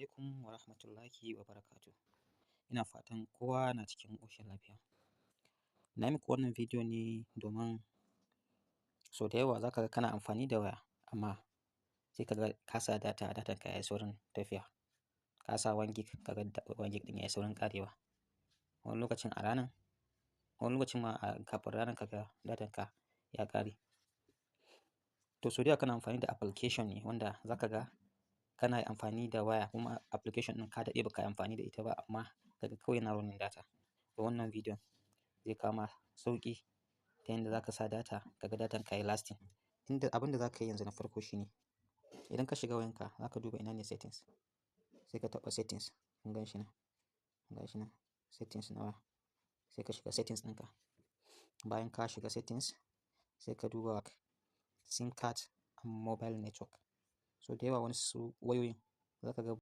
Alaikum wa rahmatullahi wa barakatuh. Ina fatan kowa na cikin ƙoshin lafiya. Na yi muku wannan bidiyo ne domin sau da yawa za ka ga kana amfani da waya, amma sai ka ga ka sa data, datan ka ya yi saurin tafiya. Ka sa 1 gig, ka ga 1 gig ɗin ya yi saurin ƙarewa. Wani lokacin a ranan, wani lokacin ma kafin ranan ka ga datan ka ya ƙare. To, sau da yawa kana amfani da application ne wanda za ka ga kana amfani da waya, kuma application ɗin ka daɗe ba ka yi amfani da ita ba, amma kaga kawai yana running data. To, wannan bidiyon zai kawo ma sauƙi ta yanda za ka sa data, ka ga datan ka yayi lasting. Inda abin da za ka yi yanzu na farko shine, idan ka shiga wayanka, za ka duba ina ne settings, sai ka taɓa settings. Kun gan shi nan, ga shi nan settings na waya. Sai ka shiga settings ɗinka. Bayan ka shiga settings, sai ka duba SIM card and mobile network. So da yawa wasu wayoyin za ka ga